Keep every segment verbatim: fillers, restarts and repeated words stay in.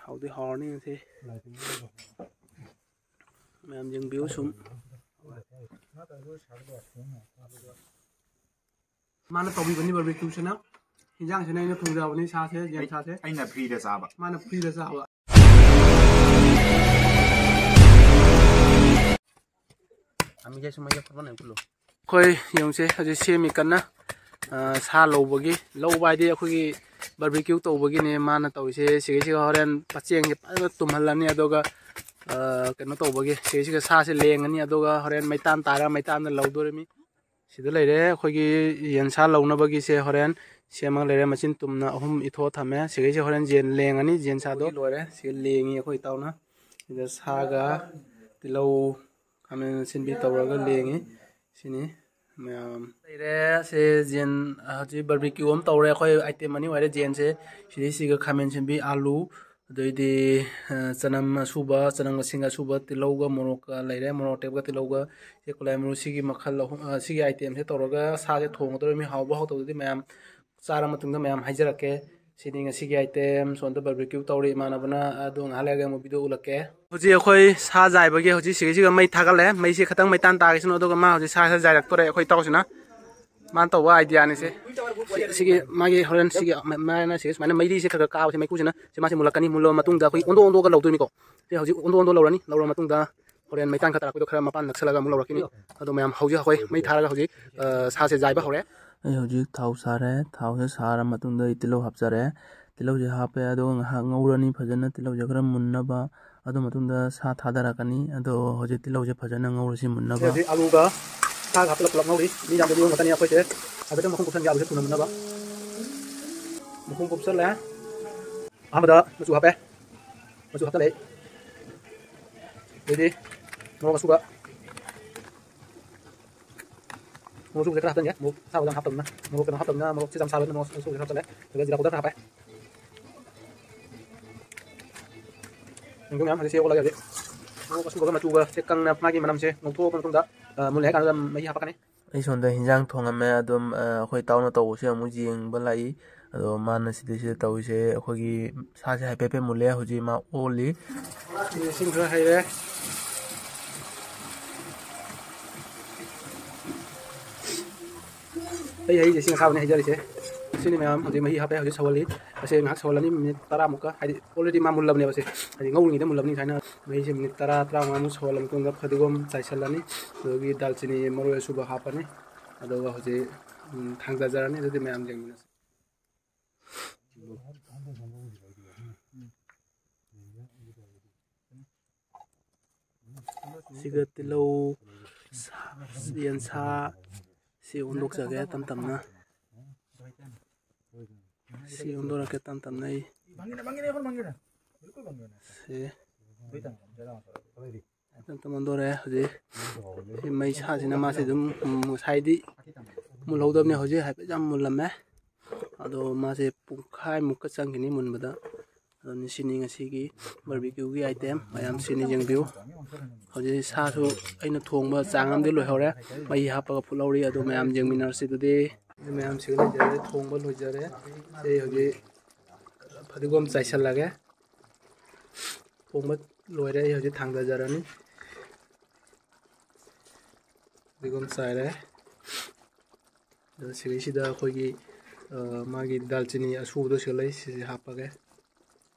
ꯍꯥꯎꯗꯤ ꯍꯥꯎꯔꯅꯤ ꯉꯁꯤ꯫ ꯃꯌꯥꯝ ꯌꯦꯡꯕꯤꯌꯨ ꯁꯨꯝ꯫ ꯃꯥꯅ ꯇꯧꯕꯤꯕꯅꯤ ꯕꯥꯔꯕꯤꯀ꯭ꯌꯨꯁꯤꯅ꯫ ꯏꯟꯖꯥꯡꯁꯤꯅ ꯑꯩꯅ ꯊꯣꯡꯖꯕꯅꯤ ꯁꯥꯁꯦ, ꯌꯦꯟ ꯁꯥꯁꯦ꯫ ꯑꯩꯅ ꯐ꯭ꯔꯤꯗ ꯆꯥꯕ꯫ ꯃꯥꯅ ꯐ꯭ꯔꯤꯗ ꯆꯥꯕ꯫ ꯑꯩꯈꯣꯏ ꯌꯦꯡꯁꯦ ꯍꯧꯖꯤꯛ ꯁꯦꯝꯃꯤ ꯀꯟꯅ꯫ ꯑ, ꯁꯥ ꯂꯧꯕꯒꯤ, ꯂꯧꯕ ꯍꯥꯏꯗꯤ ꯑꯩꯈꯣꯏꯒꯤ ꯕꯥꯔꯕꯤꯀ꯭ꯌꯨ ꯇꯧꯕꯒꯤꯅꯦ ꯃꯥꯅ ꯇꯧꯔꯤꯁꯦ꯫ ꯁꯤꯒꯩꯁꯤꯒ ꯍꯣꯔꯦꯟ ꯄꯆꯦꯡꯁꯦ ꯐꯖꯅ ꯇꯨꯝꯍꯜꯂꯅꯤ꯫ ꯑꯗꯨꯒ, ꯑ, ꯀꯩꯅꯣ ꯇꯧꯕꯒꯤ ꯁꯤꯒꯩꯁꯤꯒ ꯁꯥꯁꯦ ꯂꯦꯡꯉꯅꯤ꯫ ꯑꯗꯨꯒ ꯍꯣꯔꯦꯟ ꯃꯩꯇꯥꯟ ꯇꯥꯔꯒ ꯃꯩꯇꯥꯟꯗ ꯂꯧꯗꯣꯔꯤꯃꯤ꯫ ꯁꯤꯗ ꯂꯩꯔꯦ ꯑꯩꯈꯣꯏꯒꯤ ꯌꯦꯟꯁꯥ ꯂꯧꯅꯕꯒꯤꯁꯦ ꯍꯣꯔꯦꯟ ꯁꯦꯝꯃꯒ ꯂꯩꯔꯦ꯫ ꯃꯆꯤꯟ ꯇꯨꯝꯅ ꯑꯍꯨꯝ ꯏꯊꯣꯛꯑ ꯊꯝꯃꯦ꯫ ꯁꯤꯒꯩꯁꯦ ꯍꯣꯔꯦꯟ ꯌꯦꯟ ꯂꯦꯡꯉꯅꯤ꯫ ꯌꯦꯟ ꯁꯥꯗꯣ ꯂꯣꯏꯔꯦ꯫ ꯁꯤꯒ ꯂꯦꯡꯉꯤ ꯑꯩꯈꯣꯏ ꯏꯇꯥꯎꯅ꯫ ꯁꯤꯗ ꯁꯥꯒ ꯇꯤꯜꯍꯧ, ꯈꯥꯃꯦꯟ ꯑꯁꯤꯟꯕꯤ ꯇꯧꯔꯒ ꯂꯦꯡꯉꯤ꯫ ꯁꯤꯅꯤ ꯃꯌꯥꯝ꯫ ꯂꯩꯔꯦ꯫ ꯁꯦ ꯌꯦꯟ ꯍꯧꯖꯤꯛ ꯕꯥꯔꯕꯤꯀ꯭ꯌꯨ ꯑꯃ ꯇꯧꯔꯦ꯫ ꯑꯩꯈꯣꯏ ꯑꯥꯏꯇꯦꯝ ꯑꯅꯤ ꯑꯣꯏꯔꯦ ꯌꯦꯟꯁꯦ꯫ ꯁꯤꯗꯩꯁꯤꯒ ꯈꯥꯃꯦꯟ ꯑꯁꯤꯟꯕꯤ, ꯑꯥꯂꯨ, ꯑꯗꯩꯗꯤ, ꯑ, ꯆꯅꯝ ꯑꯁꯨꯕ, ꯆꯅꯝꯒ ꯁꯤꯡ ꯑꯁꯨꯕ, ꯇꯤꯜꯍꯧꯒ ꯃꯣꯔꯣꯛꯀ ꯂꯩꯔꯦ꯫ ꯃꯣꯔꯣꯛ ꯑꯇꯦꯛꯄꯒ ꯇꯤꯜꯍꯧꯒ, ꯁꯤ ꯀꯣꯂꯥꯏ ꯃꯔꯨ, ꯁꯤꯒꯤ ꯃꯈꯜ ꯑꯍꯨꯝ, ꯑ, ꯁꯤꯒꯤ ꯑꯥꯏꯇꯦꯝꯁꯦ ꯇꯧꯔꯒ ꯁꯥꯁꯦ ꯊꯣꯡꯒꯗꯧꯔꯤꯕꯅꯤ꯫ ꯍꯥꯎꯕ ꯍꯥꯎꯇꯕꯗꯨꯗꯤ ꯃꯌꯥꯝ ꯆꯥꯔ ꯃꯇꯨꯡꯗ ꯃꯌꯥꯝ ꯍꯥꯏꯖꯔꯛꯀꯦ꯫ ꯁꯤꯗꯤ ꯉꯁꯤꯒꯤ ꯑꯥꯏꯇꯦꯝ꯫ ꯁꯣꯝꯗ ꯕꯥꯔꯕꯤꯀ꯭ꯌꯨ ꯇꯧꯔꯤ ꯏꯃꯥꯟꯅꯕꯅ, ꯑꯗꯨ ꯉꯥꯏꯍꯥꯛ ꯂꯩꯔꯒ ꯑꯃꯨꯛ ꯚꯤꯗꯤꯑꯣ ꯎꯠꯂꯛꯀꯦ꯫ ꯍꯧꯖꯤꯛ ꯑꯩꯈꯣꯏ ꯁꯥ ꯌꯥꯏꯕꯒꯤ ꯍꯧꯖꯤꯛ ꯁꯤꯒꯤꯁꯤꯒ ꯃꯩ ꯊꯥꯒꯠꯂꯦ꯫ ꯃꯩꯁꯤ ꯈꯤꯇꯪ ꯃꯩꯇꯥꯟ ꯇꯥꯒꯦꯁꯤꯅꯣ, ꯑꯗꯨꯒ ꯃꯥ ꯍꯧꯖꯤꯛ ꯁꯥ ꯌꯥꯏꯔꯛꯇꯣꯔꯦ ꯑꯩꯈꯣꯏ ꯏꯇꯥꯎꯁꯤꯅ꯫ ꯃꯥꯅ ꯇꯧꯕ ꯑꯥꯏꯗꯤꯌꯥꯅꯤꯁꯦ꯫ ꯁꯤ-, ꯁꯤꯒꯤ ꯃꯥꯒꯤ ꯍꯣꯔꯦꯟ ꯁꯤꯒꯤ ꯃ-, ꯃꯥꯅ ꯁꯤꯒꯤ ꯁꯨꯃꯥꯏꯅ ꯃꯩꯔꯤꯁꯦ ꯈꯔ ꯈꯔ ꯀꯥꯕꯁꯦ, ꯃꯩꯈꯨꯁꯤꯅ ꯁꯤ ꯃꯥꯁꯦ ꯃꯨꯜꯂꯛꯀꯅꯤ꯫ ꯃꯨꯜꯂꯕ ꯃꯇꯨꯡꯗ ꯑꯩꯈꯣꯏ ꯑꯣꯟꯗꯣꯛ ꯑꯣꯟꯗꯣꯛꯑꯒ ꯂꯧꯗꯣꯏꯅꯤꯀꯣ꯫ ꯁꯤ ꯍꯧꯖꯤꯛ ꯑꯣꯟꯗꯣꯛ ꯑꯣꯟꯗꯣꯛ ꯂꯧꯔꯅꯤ꯫ ꯂꯧꯔꯕ ꯃꯇꯨꯡꯗ ꯍꯣꯔꯦꯟ ꯃꯩꯇꯥꯟ ꯈꯔ ꯇꯥꯔꯛꯄꯗꯣ ꯈꯔ ꯃꯄꯥꯟ ꯅꯛꯁꯜꯂꯒ ꯑꯃꯨꯛ ꯂꯧꯔꯛꯈꯤꯅꯤ꯫ ꯑꯗꯣ ꯃꯌꯥꯝ ꯍꯧꯖꯤꯛ ꯑꯩꯈꯣꯏ ꯃꯩ ꯊꯥꯔꯒ ꯍꯧꯖꯤꯛ, ꯑ, ꯁꯥꯁꯦ ꯌꯥꯏꯕ ꯍꯧꯔꯦ꯫ ꯑꯩ ꯍꯧꯖꯤꯛ ꯊꯥꯎ ꯁꯥꯔꯦ꯫ ꯊꯥꯎꯁꯦ ꯁꯥꯔ ꯃꯇꯨꯡꯗ ꯑꯩ ꯇꯤꯜꯍꯧ ꯍꯥꯞꯆꯔꯦ꯫ ꯇꯤꯜꯍꯧꯁꯦ ꯍꯥꯞꯄꯦ꯫ ꯑꯗꯨꯒ ꯉꯥꯏꯍꯥꯛ ꯉꯧꯔꯅꯤ ꯐꯖꯅ, ꯇꯤꯜꯍꯧꯁꯦ ꯈꯔ ꯃꯨꯟꯅꯕ꯫ ꯑꯗꯨ ꯃꯇꯨꯡꯗ ꯁꯥ ꯊꯥꯗꯔꯛꯀꯅꯤ꯫ ꯑꯗꯣ ꯍꯧꯖꯤꯛ ꯇꯤꯜꯍꯧꯁꯦ ꯐꯖꯅ ꯉꯧꯔꯁꯤ ꯃꯨꯟꯅꯕ꯫ ꯍꯧꯖꯤꯛ ꯑꯂꯨꯒ ꯁꯥꯒ ꯍꯥꯞꯆꯤꯜꯂ ꯄꯨꯂꯞ ꯉꯧꯔꯤ꯫ ꯃꯤ ꯌꯥꯝꯗꯕ ꯏꯔꯣꯟ ꯈꯛꯇꯅꯤ ꯑꯩꯈꯣꯏꯁꯦ꯫ ꯍꯥꯏꯐꯦꯠꯇꯪ ꯃꯈꯨꯝ ꯀꯨꯞꯁꯟꯒꯦ, ꯑꯂꯨꯁꯦ ꯊꯨꯅ ꯃꯨꯟꯅꯕ꯫ ꯃꯈꯨꯝ ꯀꯨꯞꯁꯜꯂꯦ꯫ ꯑꯍꯥꯟꯕꯗ ꯃꯆꯨ ꯍꯥꯞꯄꯦ꯫ ꯃꯆꯨ ꯍꯥꯞꯆꯜꯂꯦ꯫ ꯑꯗꯩꯗꯤ ꯃꯣꯔꯣꯛ ꯑꯁꯨꯕ꯫ ꯃꯣꯔꯣꯛ ꯑꯁꯨꯕꯁꯦ ꯈꯔ ꯍꯥꯞꯆꯟꯒꯦ꯫ ꯃꯣꯔꯣꯛ ꯑꯁꯥꯕꯗ ꯌꯥꯝ ꯍꯥꯞꯇꯕꯅꯤꯅ꯫ ꯃꯣꯔꯣꯛ ꯀꯩꯅꯣ ꯍꯥꯞꯇꯕꯅꯤꯅ ꯃꯣꯔꯣꯛꯁꯦ ꯌꯥꯝ ꯁꯥꯕꯅꯤꯅ ꯃꯣꯔꯣꯛ ꯑꯁꯨꯕꯁꯦ ꯈꯔ ꯍꯥꯞꯆꯜꯂꯦ꯫ ꯑꯗꯨꯒ ꯖꯤꯔꯥ powder ꯈꯔ ꯍꯥꯞꯄꯦ꯫ ꯌꯦꯡꯕꯤꯌꯨ ꯃꯌꯥꯝ, ꯍꯧꯖꯤꯛꯁꯦ ꯑꯣꯜꯂꯒꯦ ꯍꯧꯖꯤꯛ꯫ ꯃꯣꯔꯣꯛ ꯑꯁꯨꯕꯒ ꯃꯆꯨꯒꯁꯦ ꯀꯪꯅ ꯃꯥꯒꯤ ꯃꯅꯝꯁꯦ ꯉꯧꯊꯣꯛꯑꯕ ꯃꯇꯨꯡꯗ, ꯑ, ꯃꯨꯜꯂꯦ ꯍꯥꯏ ꯀꯥꯟꯗ ꯃꯍꯤ ꯍꯥꯞꯄꯛꯀꯅꯤ꯫ ꯑꯩ ꯁꯣꯝꯗ ꯍꯤꯟꯖꯥꯡ ꯊꯣꯡꯉꯝꯃꯦ꯫ ꯑꯗꯨꯝ, ꯑ, ꯑꯩꯈꯣꯏ ꯏꯇꯥꯎꯅ ꯇꯧꯕꯁꯦ ꯑꯃꯨꯛ ꯌꯦꯡꯕ ꯂꯥꯛꯏ꯫ ꯑꯗꯣ ꯃꯥꯅ ꯁꯤꯗꯩꯁꯤꯗ ꯇꯧꯔꯤꯁꯦ, ꯑꯩꯈꯣꯏꯒꯤ ꯁꯥꯁꯦ ꯍꯥꯏꯐꯦꯠ ꯍꯥꯏꯐꯦꯠ ꯃꯨꯜꯂꯦ꯫ ꯍꯧꯖꯤꯛ ꯃꯥ ꯑꯣꯜꯂꯤ꯫ ꯏꯁꯤꯡ ꯈꯔ ꯍꯩꯔꯦ꯫ ꯑꯩ ꯍꯩꯁꯦ ꯏꯁꯤꯡ ꯑꯁꯥꯕꯅꯤ ꯍꯩꯖꯔꯤꯁꯦ꯫ ꯁꯤꯅꯤ ꯃꯌꯥꯝ ꯍꯧꯖꯤꯛ ꯃꯍꯤ ꯍꯥꯞꯄꯦ, ꯍꯧꯖꯤꯛ ꯁꯧꯍꯜꯂꯤ꯫ ꯑꯁꯤ ꯉꯥꯏꯍꯥꯛ ꯁꯧꯍꯜꯂꯅꯤ, ꯃꯤꯅꯤꯠ ꯇꯔꯥꯃꯨꯛꯀ, ꯍꯥꯏꯗꯤ already ꯃꯥ ꯃꯨꯜꯂꯕꯅꯦꯕ꯫ ꯑꯁꯤ ꯍꯥꯏꯗꯤ ꯉꯧꯔꯤꯉꯩꯗ ꯃꯨꯜꯂꯕꯅꯤ꯫ ꯁꯨꯃꯥꯏꯅ ꯃꯍꯤꯁꯦ ꯃꯤꯅꯤꯠ ꯇꯔꯥ, ꯇꯔꯥꯃꯉꯥꯃꯨꯛ ꯁꯧꯍꯜꯂ ꯃꯇꯨꯡꯗ ꯐꯗꯤꯒꯣꯝ ꯆꯥꯏꯁꯤꯜꯂꯅꯤ꯫ ꯑꯗꯨꯗꯒꯤ ꯗꯥꯜꯆꯤꯅꯤ, ꯃꯔꯣꯏ ꯑꯁꯨꯕ ꯍꯥꯞꯄꯅꯤ꯫ ꯑꯗꯨꯒ ꯍꯧꯖꯤꯛ, ꯎꯝ, ꯊꯥꯡꯗꯖꯔꯅꯤ꯫ ꯑꯗꯨꯗꯤ ꯃꯌꯥꯝ ꯌꯦꯡꯃꯤꯟꯅꯁꯤ꯫ ꯁꯤꯒ ꯇꯤꯜꯍꯧ, ꯁꯥ-, ꯌꯦꯟꯁꯥ, ꯁꯤ ꯑꯣꯟꯗꯣꯛꯆꯒꯦ ꯇꯞ ꯇꯞꯅ꯫ ꯁꯤ ꯑꯣꯟꯗꯣꯔꯛꯀꯦ ꯇꯞ ꯇꯞꯅ ꯑꯩ꯫ ꯁꯤ꯫ ꯇꯞ ꯇꯞ ꯑꯣꯟꯗꯣꯔꯛꯑꯦ ꯍꯧꯖꯤꯛ꯫ ꯁꯤ ꯃꯩ ꯁꯥꯁꯤꯅ ꯃꯥꯁꯦ ꯑꯗꯨꯝ, ꯎꯝ, ꯉꯁꯥꯏꯗꯤ ꯃꯨꯜꯍꯧꯗꯕꯅꯦ, ꯍꯧꯖꯤꯛ ꯍꯥꯏꯐꯦꯠ ꯌꯥꯝ ꯃꯨꯜꯂꯝꯃꯦ꯫ ꯑꯗꯣ ꯃꯥꯁꯦ ꯄꯨꯡꯈꯥꯏꯃꯨꯛꯀ ꯆꯪꯈꯤꯅꯤ ꯃꯨꯟꯕꯗ꯫ ꯑꯗꯨꯅꯤ ꯁꯤꯅꯤ ꯉꯁꯤꯒꯤ ꯕꯥꯔꯕꯤꯀ꯭ꯌꯨꯒꯤ ꯑꯥꯏꯇꯦꯝ꯫ ꯃꯌꯥꯝ ꯁꯤꯅꯤ ꯌꯦꯡꯕꯤꯌꯨ꯫ ꯍꯧꯖꯤꯛ ꯁꯥꯁꯨ ꯑꯩꯅ ꯊꯣꯡꯕ ꯆꯥꯡ ꯑꯃꯗꯤ ꯂꯣꯏꯍꯧꯔꯦ꯫ ꯃꯍꯤ ꯍꯥꯞꯄꯒ ꯐꯨꯠꯍꯧꯔꯤ꯫ ꯑꯗꯨ ꯃꯌꯥꯝ ꯌꯦꯡꯃꯤꯟꯅꯔꯁꯤ ꯑꯗꯨꯗꯤ꯫ ꯑꯗꯨ ꯃꯌꯥꯝ ꯁꯤꯒ ꯂꯩꯖꯔꯦ꯫ ꯊꯣꯡꯕ ꯂꯣꯏꯖꯔꯦ꯫ ꯑꯩ ꯍꯧꯖꯤꯛ ꯐꯗꯤꯒꯣꯝ ꯆꯥꯏꯁꯜꯂꯒꯦ꯫ ꯊꯣꯡꯕ ꯂꯣꯏꯔꯦ꯫ ꯑꯩ ꯍꯧꯖꯤꯛ ꯊꯥꯡꯗꯖꯔꯅꯤ꯫ ꯐꯗꯤꯒꯣꯝ ꯆꯥꯏꯔꯦ꯫ ꯑꯗꯣ ꯁꯤꯗꯩꯁꯤꯗ ꯑꯩꯈꯣꯏꯒꯤ, ꯑ, ꯃꯥꯒꯤ ꯗꯥꯜꯆꯤꯅꯤ ꯑꯁꯨꯕꯗꯣ ꯁꯤꯗ ꯂꯩ, ꯁꯤꯁꯦ ꯍꯥꯞꯄꯒꯦ꯫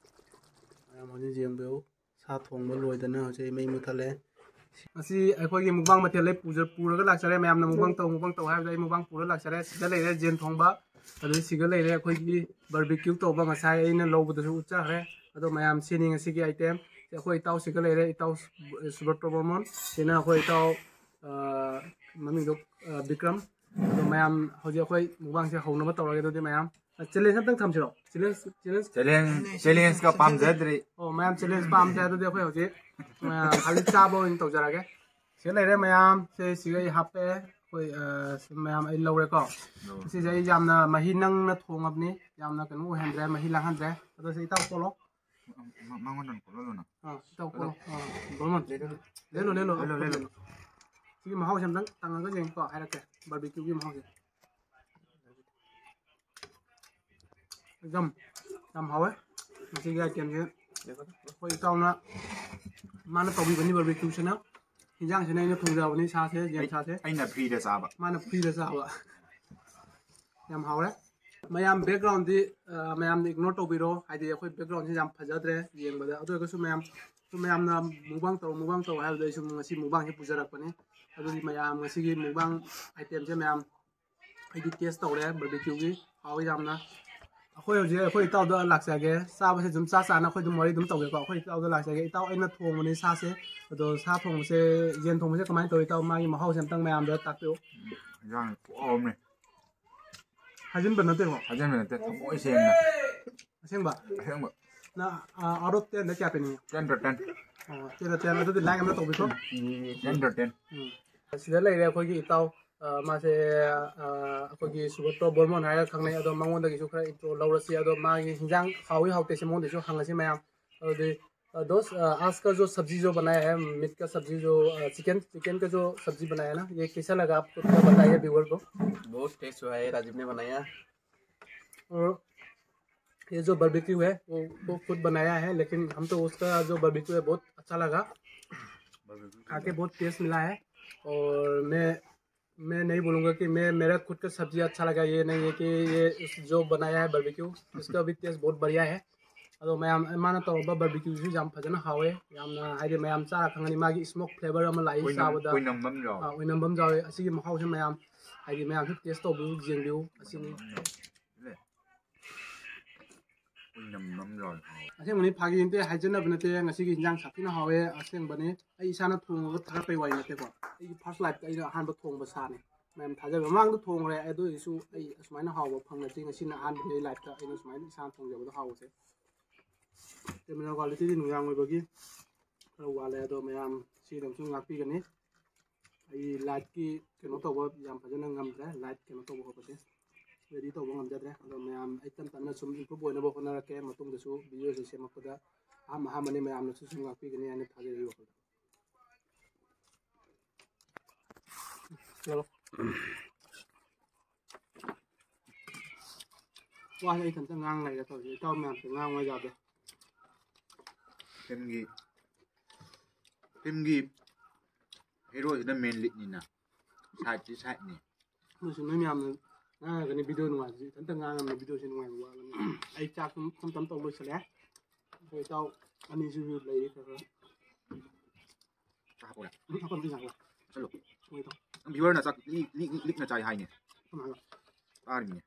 ꯃꯌꯥꯝ ꯍꯧꯖꯤꯛ ꯌꯦꯡꯕꯤꯌꯨ, ꯁꯥ ꯊꯣꯡꯕ ꯂꯣꯏꯗꯅ ꯍꯧꯖꯤꯛ ꯑꯩ ꯃꯩ ꯃꯨꯠꯊꯠꯂꯦ꯫ ꯉꯁꯤ ꯑꯩꯈꯣꯏꯒꯤ ꯃꯨꯛꯕꯥꯡ ꯃꯊꯦꯜ ꯂꯣꯏ ꯄꯨꯖ-, ꯄꯨꯔꯒ ꯂꯥꯛꯆꯔꯦ꯫ ꯃꯌꯥꯝꯅ ꯃꯨꯛꯕꯥꯡ ꯇꯧ, ꯃꯨꯛꯕꯥꯡ ꯇꯧ ꯍꯥꯏꯕꯗ ꯑꯩ ꯃꯨꯛꯕꯥꯡ ꯄꯨꯔꯒ ꯂꯥꯛꯆꯔꯦ꯫ ꯁꯤꯗ ꯂꯩꯔꯦ ꯌꯦꯟ ꯊꯣꯡꯕ, ꯑꯗꯨꯗꯩ ꯁꯤꯒ ꯂꯩꯔꯦ ꯑꯩꯈꯣꯏꯒꯤ ꯕꯥꯔꯕꯤꯀ꯭ꯌꯨ ꯇꯧꯕ, ꯉꯁꯥꯏ ꯑꯩꯅ ꯂꯧꯕꯗꯁꯨ ꯎꯠꯆꯈ꯭ꯔꯦ꯫ ꯑꯗꯣ ꯃꯌꯥꯝ ꯁꯤꯅꯤ ꯉꯁꯤꯒꯤ ꯑꯥꯏꯇꯦꯝ꯫ ꯑꯩꯈꯣꯏ ꯏꯇꯥꯎꯁꯤꯒ ꯂꯩꯔꯦ, ꯏꯇꯥꯎ ꯁꯨ-, ꯁꯨꯕ꯭ꯔꯇ ꯕꯔꯃꯟ꯫ ꯁꯤꯅ ꯑꯩꯈꯣꯏ ꯏꯇꯥꯎ, ꯑ, ꯃꯃꯤꯡꯗꯣ, ꯑ, ꯕꯤꯀ꯭ꯔꯝ꯫ ꯑꯗꯣ ꯃꯌꯥꯝ ꯍꯧꯖꯤꯛ ꯑꯩꯈꯣꯏ ꯃꯨꯛꯕꯥꯡꯁꯦ ꯍꯧꯅꯕ ꯇꯧꯔꯒꯦ꯫ ꯑꯗꯨꯗꯤ ꯃꯌꯥꯝ, ꯑ, ꯆꯦꯂꯦꯟꯖ ꯑꯝꯇꯪ ꯊꯝꯁꯤꯔꯣ? Challenge, challenge? ꯆꯦꯂꯦꯟꯖ, ꯆꯦꯂꯦꯟꯖꯀ ꯄꯥꯝꯖꯗ꯭ꯔꯤ꯫ ꯑꯣ, ꯃꯌꯥꯝ ꯆꯦꯂꯦꯟꯖ ꯄꯥꯝꯗ꯭ꯔꯦ꯫ ꯑꯗꯨꯗꯤ ꯑꯩꯈꯣꯏ ꯍꯧꯖꯤꯛ, ꯑ, ꯍꯧꯖꯤꯛ ꯆꯥꯕ ꯑꯣꯏꯅ ꯇꯧꯖꯔꯒꯦ꯫ ꯁꯤꯗ ꯂꯩꯔꯦ ꯃꯌꯥꯝ, ꯁꯦ ꯁꯤꯒ ꯑꯩ ꯍꯥꯞꯄꯦ꯫ ꯑꯩꯈꯣꯏ, ꯑ, ꯁꯤ ꯃꯌꯥꯝ ꯑꯩ ꯂꯧꯔꯦꯀꯣ꯫ ꯂꯧꯔꯦ꯫ ꯁꯤꯁꯦ ꯑꯩ ꯌꯥꯝꯅ ꯃꯍꯤ ꯅꯪꯅ ꯊꯣꯡꯉꯕꯅꯤ, ꯌꯥꯝꯅ ꯀꯩꯅꯣ ꯑꯣꯏꯍꯟꯗ꯭ꯔꯦ, ꯃꯍꯤ ꯂꯥꯡꯍꯟꯗ꯭ꯔꯦ꯫ ꯑꯗꯣ ꯁꯤ ꯏꯇꯥꯎ ꯀꯣꯠꯂꯣ꯫ ꯃ-, ꯃꯉꯣꯟꯗ ꯑꯣꯏꯅ ꯀꯣꯠꯍꯜꯂꯣ ꯅꯪ꯫ ꯑꯥ, ꯏꯇꯥꯎ ꯀꯣꯠꯂꯣ꯫ ꯑꯥ, ꯕ꯭ꯔꯣꯃꯟ꯫ ꯂꯦꯜꯂꯣ, ꯂꯦꯜꯂꯣ꯫ ꯂꯦꯜꯂꯣ, ꯂꯦꯜꯂꯣ꯫ ꯁꯤꯒꯤ ꯃꯍꯥꯎꯁꯦ ꯑꯝꯇꯪ ꯇꯪꯉꯒ ꯌꯦꯡꯉꯨꯀꯣ, ꯍꯥꯏꯔꯛꯀꯦ꯫ ꯕꯥꯔꯕꯤꯀ꯭ꯌꯨꯒꯤ ꯃꯍꯥꯎꯁꯦ꯫ ꯑꯦꯛꯗꯝ ꯌꯥꯝ ꯍꯥꯎꯋꯦ꯫ ꯉꯁꯤꯒꯤ ꯑꯥꯏꯇꯦꯝꯁꯦ ꯑꯩꯈꯣꯏ ꯏꯇꯥꯎꯅ, ꯃꯥꯅ ꯇꯧꯕꯤꯕꯅꯤ ꯕꯔꯕꯤꯀ꯭ꯌꯨꯁꯤꯅ꯫ ꯍꯤꯟꯖꯥꯡꯁꯤꯅ ꯑꯩꯅ ꯊꯣꯡꯖꯕꯅꯤ, ꯁꯥꯁꯦ, ꯌꯦꯟ ꯁꯥꯁꯦ꯫ ꯑꯩꯅ ꯐ꯭ꯔꯤꯗ ꯆꯥꯕ꯫ ꯃꯥꯅ ꯐ꯭ꯔꯤꯗ ꯆꯥꯕ꯫ ꯌꯥꯝ ꯍꯥꯎꯔꯦ꯫ ꯃꯌꯥꯝ ꯕꯦꯛꯒ꯭ꯔꯥꯎꯟꯗꯤ, ꯑ, ꯃꯌꯥꯝꯅ ꯏꯒꯅꯣꯔ ꯇꯧꯕꯤꯔꯣ, ꯍꯥꯏꯗꯤ ꯑꯩꯈꯣꯏ ꯕꯦꯛꯒ꯭ꯔꯥꯎꯟꯁꯤ ꯌꯥꯝ ꯐꯖꯗ꯭ꯔꯦ ꯌꯦꯡꯕꯗ꯫ ꯑꯗꯨ ꯑꯣꯏꯔꯒꯁꯨ ꯃꯌꯥꯝ, ꯁꯨꯝ ꯃꯌꯥꯝꯅ ꯃꯨꯛꯕꯥꯡ ꯇꯧꯔꯣ, ꯃꯨꯛꯕꯥꯡ ꯇꯧꯔꯣ ꯍꯥꯏꯕꯗ ꯑꯩꯁꯨ ꯉꯁꯤ ꯃꯨꯛꯕꯥꯡꯁꯤ ꯄꯨꯖꯔꯛꯄꯅꯤ꯫ ꯑꯗꯨꯗꯤ ꯃꯌꯥꯝ ꯉꯁꯤꯒꯤ ꯃꯨꯛꯕꯥꯡ ꯑꯥꯏꯇꯦꯝꯁꯦ ꯃꯌꯥꯝ ꯑꯩꯗꯤ ꯇꯦꯁ ꯇꯧꯔꯦ, ꯕꯔꯕꯤꯀ꯭ꯌꯨꯒꯤ ꯍꯥꯎꯋꯤ ꯌꯥꯝꯅ꯫ ꯑꯩꯈꯣꯏ ꯍꯧꯖꯤꯛ ꯑꯩꯈꯣꯏ ꯏꯇꯥꯎꯗ ꯂꯥꯛꯆꯒꯦ꯫ ꯆꯥꯕꯁꯦ ꯑꯗꯨꯝ ꯆꯥ ꯆꯥꯅ ꯑꯩꯈꯣꯏ ꯑꯗꯨꯝ ꯋꯥꯔꯤ ꯑꯗꯨꯝ ꯇꯧꯒꯦꯀꯣ꯫ ꯑꯩꯈꯣꯏ ꯏꯇꯥꯎꯗ ꯂꯥꯛꯆꯒꯦ꯫ ꯏꯇꯥꯎ, ꯑꯩꯅ ꯊꯣꯡꯕꯅꯤ ꯁꯥꯁꯦ꯫ ꯑꯗꯣ ꯁꯥ ꯊꯣꯡꯕꯁꯦ, ꯌꯦꯟ ꯊꯣꯡꯕꯁꯦ ꯀꯃꯥꯏꯅ ꯇꯧꯋꯤ ꯏꯇꯥꯎ? ꯃꯥꯒꯤ ꯃꯍꯥꯎꯁꯦ ꯑꯝꯇꯪ ꯃꯌꯥꯝꯗ ꯇꯥꯛꯄꯤꯌꯨ꯫ ꯏꯟꯖꯥꯡ ꯈꯨꯍꯥꯎ ꯑꯃꯅꯤ꯫ ꯍꯥꯏꯖꯤꯟꯕ ꯅꯠꯇꯦꯀꯣ? ꯍꯥꯏꯖꯤꯟꯕ ꯅꯠꯇꯦ, ꯊꯃꯣꯏ ꯁꯦꯡꯅ꯫ ꯑꯁꯦꯡꯕ? ꯑꯁꯦꯡꯕ꯫ ꯅꯪ, ꯑ, out of ten ꯗ ꯀꯌꯥ ꯄꯤꯅꯤꯡꯉꯤ? Ten to ten꯫ ꯑꯣ, ten to ten꯫ ꯑꯗꯨꯗꯤ like ꯑꯝꯇ ꯇꯧꯕꯤꯈꯣ꯫ Ten to ten꯫ ꯎꯝ꯫ ꯑꯁꯤꯗ ꯂꯩꯔꯦ ꯑꯩꯈꯣꯏꯒꯤ ꯏꯇꯥꯎ꯫ ꯑ, ꯃꯥꯁꯦ, ꯑ, ꯑꯩꯈꯣꯏꯒꯤ ꯁꯨꯕ꯭ꯔꯇꯣ ꯕꯔꯃꯟ ꯍꯥꯏꯔꯒ ꯈꯪꯅꯩ꯫ ꯑꯗꯣ ꯃꯉꯣꯟꯗꯒꯤꯁꯨ ꯈꯔ intro ꯂꯧꯔꯁꯤ꯫ ꯑꯗꯣ ꯃꯥꯒꯤ ꯍꯤꯟꯖꯥꯡ ꯍꯥꯎꯏ ꯍꯥꯎꯇꯦꯁꯦ ꯃꯉꯣꯟꯗꯒꯤꯁꯨ ꯍꯪꯉꯁꯤ ꯃꯌꯥꯝ꯫ ꯑꯗꯨꯗꯤ, ꯑ, दोस्त, अ, आज का जो सब्जी जो बनाया है, मीट का सब्जी जो, अ, चिकन, चिकन का जो सब्जी बनाया है ना, ये कैसा लगा आपको, थोड़ा बताइए व्यूअर को। बहुत टेस्ट हुआ है, राजीव ने बनाया। और ये जो बारबेक्यू है, वो, वो खुद बनाया है, लेकिन हम तो उसका जो बारबेक्यू है, बहुत अच्छा लगा। खा के बहुत टेस्ट मिला है। और मैं, मैं नहीं बोलूँगा कि मैं, मेरा खुद का सब्जी अच्छा लगा, ये नहीं है कि ये उस, जो बनाया है बारबेक्यू, उसका भी टेस्ट बहुत बढ़िया है꯫ ꯑꯗꯣ ꯃꯌꯥꯝ, ꯃꯥꯅ ꯇꯧꯔꯝꯕ ꯕꯥꯔꯕꯤꯀ꯭ꯌꯨꯁꯨ ꯌꯥꯝ ꯐꯖꯅ ꯍꯥꯎꯋꯦ꯫ ꯌꯥꯝꯅ, ꯍꯥꯏꯗꯤ, ꯃꯌꯥꯝ ꯆꯥꯔ ꯈꯪꯒꯅꯤ ꯃꯥꯒꯤ smoke flavour ꯑꯃ ꯂꯥꯛꯏ ꯑꯣꯏꯅꯝ-, ꯆꯥꯕꯗ꯫ ꯑꯣꯏꯅꯝꯕ ꯑꯃ ꯌꯥꯎꯋꯦ꯫ ꯑꯥ, ꯑꯣꯏꯅꯝꯕ ꯑꯃ ꯌꯥꯎꯋꯦ꯫ ꯑꯁꯤꯒꯤ ꯃꯍꯥꯎꯁꯦ ꯃꯌꯥꯝ, ꯍꯥꯏꯗꯤ, ꯃꯌꯥꯝꯁꯨ ꯇꯦꯁ ꯇꯧꯕꯤꯌꯨ, ꯌꯦꯡꯕꯤꯌꯨ꯫ ꯑꯁꯤꯅꯤ꯫ ꯑꯣꯏꯅꯝꯕ ꯑꯃ ꯌꯥꯎꯋꯦ꯫ ꯑꯁꯦꯡꯕꯅꯤ, ꯐꯥꯒꯤ ꯅꯠꯇꯦ, ꯍꯥꯏꯖꯟꯅꯕ ꯅꯠꯇꯦ꯫ ꯉꯁꯤꯒꯤ ꯏꯟꯖꯥꯡ ꯁꯥꯊꯤꯅ ꯍꯥꯎꯋꯦ, ꯑꯁꯦꯡꯕꯅꯤ꯫ ꯑꯩ ꯏꯁꯥꯅ ꯊꯣꯡꯉꯒ ꯊꯥꯒꯠꯄꯩ ꯋꯥꯔꯤ ꯅꯠꯇꯦꯀꯣ꯫ ꯑꯩꯒꯤ first lifeꯇ ꯑꯩꯅ ꯑꯍꯥꯟꯕ ꯊꯣꯡꯕ ꯁꯥꯅꯤ꯫ ꯃꯌꯥꯝ ꯊꯥꯖꯕ ꯃꯃꯥꯡꯗ ꯊꯣꯡꯈ꯭ꯔꯦ, ꯑꯗꯨ ꯑꯣꯏꯔꯁꯨ ꯑꯩ ꯑꯁꯨꯃꯥꯏꯅ ꯍꯥꯎꯕ ꯐꯪꯅꯗ꯭ꯔꯤ꯫ ꯉꯁꯤꯅ ꯑꯍꯥꯟꯕꯅꯤ ꯑꯩ lifeꯇ ꯑꯩꯅ ꯁꯨꯃꯥꯏꯅ ꯏꯁꯥꯅ ꯊꯣꯡꯖꯕꯗꯣ ꯍꯥꯎꯕꯁꯦ꯫ Camera qualityꯗꯤ ꯅꯨꯡꯗꯥꯡ ꯑꯣꯏꯕꯒꯤ ꯈꯔ ꯋꯥꯠꯂꯦ, ꯑꯗꯣ ꯃꯌꯥꯝ ꯁꯤꯗꯪꯁꯨ ꯉꯥꯛꯄꯤꯒꯅꯤ꯫ ꯑꯩ lightꯀꯤ ꯀꯩꯅꯣ ꯇꯧꯕ ꯌꯥꯝ ꯐꯖꯅ ꯉꯝꯗ꯭ꯔꯦ, light ꯀꯩꯅꯣ ꯇꯧꯕ ꯈꯣꯠꯄꯁꯦ ready ꯇꯧꯕ ꯉꯝꯖꯗ꯭ꯔꯦ꯫ ꯑꯗꯣ ꯃꯌꯥꯝ ꯑꯩ ꯇꯞ ꯇꯞꯅ ꯁꯨꯝ improve ꯑꯣꯏꯅꯕ ꯍꯣꯠꯅꯔꯛꯀꯦ꯫ ꯃꯇꯨꯡꯗꯁꯨ videoꯁꯦ ꯁꯦꯝꯃꯛꯄꯗ ꯑꯍꯥꯟꯕ ꯑꯍꯥꯟꯕꯅꯤ, ꯃꯌꯥꯝꯅꯁꯨ ꯁꯨꯝ ꯉꯥꯛꯄꯤꯒꯅꯤ ꯍꯥꯏꯅ ꯊꯥꯖꯩ ꯑꯩꯒꯤ ꯋꯥꯈꯜꯗ꯫ ꯆꯠꯂꯣ꯫ ꯋꯥꯁꯦ ꯑꯩ ꯏꯊꯟꯇ ꯉꯥꯡ ꯂꯩꯔꯦ ꯇꯧꯔꯤꯁꯦ꯫ ꯏꯇꯥꯎ ꯃꯌꯥꯝꯁꯦ ꯉꯥꯡꯉꯣ ꯌꯥꯗꯦ꯫ ꯐꯤꯂꯝꯒꯤ ꯐꯤꯂꯝꯒꯤ ꯍꯦꯔꯣꯁꯤꯅ ꯃꯦꯟ ꯂꯤꯗꯅꯤꯅ ꯁꯥꯏꯗꯇꯤ ꯁꯥꯏꯗꯅꯤ꯫ ꯑꯗꯨꯁꯨ ꯅꯣꯏ ꯃꯌꯥꯝꯅ ꯉꯥꯡꯉꯒꯅꯤ ꯚꯤꯗꯤꯑꯣ ꯅꯨꯡꯉꯥꯏꯕꯁꯦ꯫ ꯏꯊꯟꯇ ꯉꯥꯡꯉꯕꯅꯤ ꯚꯤꯗꯤꯑꯣꯁꯦ ꯅꯨꯡꯉꯥꯏꯕ ꯋꯥꯠꯂꯅꯤ꯫ ꯑꯩ ꯆꯥꯛ ꯁꯨꯝ ꯇꯞ ꯇꯞ ꯂꯣꯏꯁꯤꯜꯂꯦ꯫ ꯑꯩꯈꯣꯏ ꯏꯇꯥꯎ ꯑꯅꯤꯁꯤꯁꯨ ꯂꯩꯔꯤ ꯈꯔ ꯈꯔ꯫ ꯆꯥ ꯍꯥꯞꯄꯣꯔꯦ? ꯎꯝ, ꯍꯥꯞꯄꯝꯗꯤ ꯌꯥꯕ꯭ꯔꯥ? ꯆꯠꯂꯣ꯫ ꯍꯣꯏ ꯏꯇꯥꯎ꯫ ꯅꯪ ꯚꯤꯌꯨꯋꯔꯅ ꯆꯥꯛ ꯂꯤꯛ ꯂꯤꯛ ꯂꯤꯛ ꯂꯤꯛꯅ ꯆꯥꯏ ꯍꯥꯏꯅꯦ꯫ ꯀꯃꯥꯏꯅ? ꯆꯥꯔꯤꯃꯤꯅꯦ꯫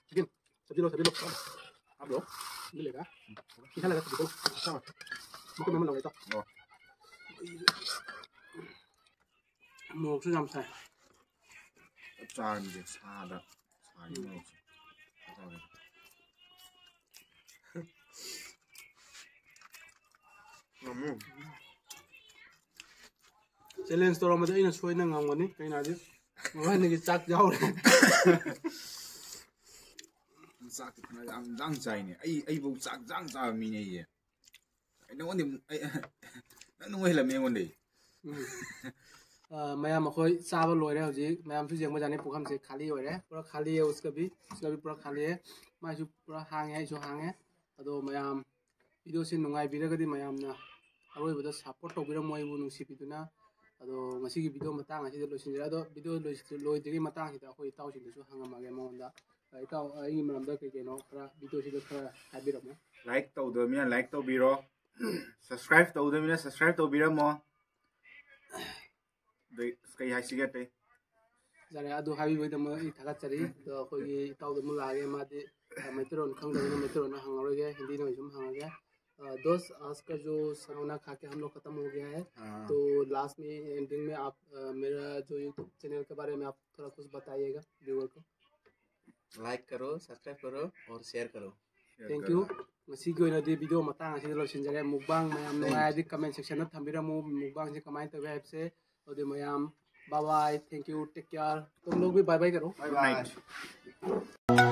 ꯆꯤꯛꯀꯟ ꯁꯞꯖꯤꯜꯂꯣ, ꯁꯞꯖꯤꯜꯂꯣ꯫ ꯍꯥꯞꯂꯣ꯫ ꯁꯞꯖꯤꯜꯂꯦꯗ꯫ ꯄꯤꯁꯜꯂꯒ ꯁꯞꯖꯤꯜꯂꯣ꯫ ꯃꯈꯨꯝ ꯑꯃ ꯂꯧꯔꯦ ꯏꯇꯥꯎ꯫ ꯑꯣ꯫ ꯃꯣꯔꯣꯛꯁꯨ ꯌꯥꯝ ꯁꯥꯏ꯫ ꯆꯞ ꯆꯥꯔꯅꯤꯁꯦ ꯁꯥꯗ ꯁꯥꯒꯤ ꯃꯣꯔꯣꯛꯁꯦ꯫ ꯆꯞ ꯆꯥꯔꯦ꯫ ꯉꯝꯃꯨ꯫ ꯆꯦꯂꯦꯟꯖ ꯇꯧꯔꯝꯕꯗ ꯑꯩꯅ ꯁꯣꯏꯗꯅ ꯉꯝꯒꯅꯤ꯫ ꯀꯩꯅꯣ ꯍꯥꯏꯗꯤ ꯃꯕꯥꯅꯤꯒꯤ ꯆꯥꯛ ꯌꯥꯎꯔꯦ꯫ ꯆꯥꯛꯇꯤ ꯐꯅ ꯌꯥꯝ ꯌꯥꯝ ꯆꯥꯏꯅꯦ꯫ ꯑꯩ ꯑꯩꯐꯧ ꯆꯥꯛ ꯌꯥꯝ ꯆꯥꯕ ꯃꯤꯅꯦ ꯑꯩꯁꯦ꯫ ꯑꯩ ꯅꯉꯣꯟꯗꯤ ꯑꯩ ꯅꯪ ꯅꯉꯣꯟ ꯍꯦꯜꯂꯝꯃꯦ ꯑꯩꯉꯣꯟꯗꯩ꯫ ꯎꯝ꯫ ꯑ, ꯃꯌꯥꯝ ꯑꯩꯈꯣꯏ ꯆꯥꯕ ꯂꯣꯏꯔꯦ ꯍꯧꯖꯤꯛ꯫ ꯃꯌꯥꯝꯁꯨ ꯌꯦꯡꯕ ꯌꯥꯅꯤ ꯄꯨꯈꯝꯁꯦ ꯈꯥꯂꯤ ꯑꯣꯏꯔꯦ꯫ ꯄꯨꯔꯥ ꯈꯥꯂꯤ ꯑꯣꯏ ꯎꯁꯀꯕꯤ꯫ ꯎꯁꯀꯕꯤ ꯄꯨꯔꯥ ꯈꯥꯂꯤ ꯑꯣꯏ꯫ ꯃꯥꯏꯁꯨ ꯄꯨꯔꯥ ꯍꯥꯡꯉꯦ, ꯑꯩꯁꯨ ꯍꯥꯡꯉꯦ꯫ ꯑꯗꯣ ꯃꯌꯥꯝ ꯚꯤꯗꯤꯑꯣꯁꯤ ꯅꯨꯡꯉꯥꯏꯕꯤꯔꯒꯗꯤ ꯃꯌꯥꯝꯅ ꯑꯔꯣꯏꯕꯗ ꯁꯞꯄꯣꯔꯠ ꯇꯧꯕꯤꯔꯝꯃꯣ ꯑꯩꯕꯨ ꯅꯨꯡꯁꯤꯕꯤꯗꯨꯅ꯫ ꯑꯗꯣ ꯉꯁꯤꯒꯤ ꯚꯤꯗꯤꯑꯣ ꯃꯇꯥꯡ ꯑꯁꯤꯗ ꯂꯣꯏꯁꯤꯟꯖꯔꯦ꯫ ꯑꯗꯣ ꯚꯤꯗꯤꯑꯣ ꯂꯣꯏꯁꯤ-, ꯂꯣꯏꯗ꯭ꯔꯤꯉꯩ ꯃꯇꯥꯡꯁꯤꯗ ꯑꯩꯈꯣꯏ ꯏꯇꯥꯎꯁꯤꯡꯗꯁꯨ ꯍꯪꯉꯝꯃꯒꯦ ꯃꯉꯣꯟꯗ꯫ ꯑ, ꯏꯇꯥꯎ, ꯑꯩꯒꯤ ꯃꯔꯝꯗ ꯀꯩ ꯀꯩꯅꯣ ꯈꯔ ꯚꯤꯗꯤꯑꯣꯁꯤꯗ ꯈꯔ ꯍꯥꯏꯕꯤꯔꯝꯃꯣ꯫ ꯂꯥꯏꯛ ꯇꯧꯗꯕ ꯃꯤꯅ ꯂꯥꯏꯛ ꯇꯧꯕꯤꯔꯣ꯫ ꯁꯕꯁꯀ꯭ꯔꯥꯏꯕ ꯇꯧꯗꯕ ꯃꯤꯅ ꯁꯕꯁꯀ꯭ꯔꯥꯏꯕ ꯇꯧꯕꯤꯔꯝꯃꯣ꯫ ꯑꯗꯩ ꯀꯩ ꯍꯥꯏꯁꯤꯒꯦ ꯑꯇꯩ? ꯌꯥꯔꯦ, ꯑꯗꯨ ꯍꯥꯏꯕꯤꯕꯒꯤꯗꯃꯛ ꯑꯩ ꯊꯥꯒꯠꯆꯔꯤ꯫ ꯑꯗꯣ ꯑꯩꯈꯣꯏꯒꯤ ꯏꯇꯥꯎꯗ ꯑꯃꯨꯛ ꯂꯥꯛꯑꯒꯦ, ꯃꯥꯗꯤ, ꯑ, ꯃꯩꯇꯩꯂꯣꯟ ꯈꯪꯗꯕꯅꯤꯅ ꯃꯩꯇꯩꯂꯣꯟꯗ ꯍꯪꯉꯔꯣꯏꯒꯦ, ꯍꯤꯟꯗꯤꯅ ꯑꯣꯏꯅ ꯁꯨꯝ ꯍꯪꯉꯒꯦ꯫ अ, दोस्त, आज का जो खाना खा के हम लोग खत्म हो गया है। हाँ। तो लास्ट में, एंडिंग में आप, अ, मेरा जो YouTube चैनल के बारे में आप थोड़ा कुछ बताइएगा व्यूअर को। लाइक करो, सब्सक्राइब करो और शेयर करो। Thank you. ꯉꯁꯤꯒꯤ ꯑꯣꯏꯅꯗꯤ ꯚꯤꯗꯤꯑꯣ ꯃꯇꯥꯡ ꯑꯁꯤꯗ ꯂꯣꯏꯁꯤꯟꯖꯔꯦ꯫ ꯃꯨꯛꯕꯥꯡ ꯃꯌꯥꯝ ꯅꯨꯡꯉꯥꯏꯔꯗꯤ ꯀꯃꯦꯟ ꯁꯦꯛꯁꯟꯗ ꯊꯝꯕꯤꯔꯝꯃꯨ, ꯃꯨꯛꯕꯥꯡꯁꯦ ꯀꯃꯥꯏꯅ ꯇꯧꯒꯦ ꯍꯥꯏꯕꯁꯦ꯫ ꯑꯗꯨꯗꯤ ꯃꯌꯥꯝ, bye bye, thank you, take care. तुम लोग भी bye bye करो. Bye bye.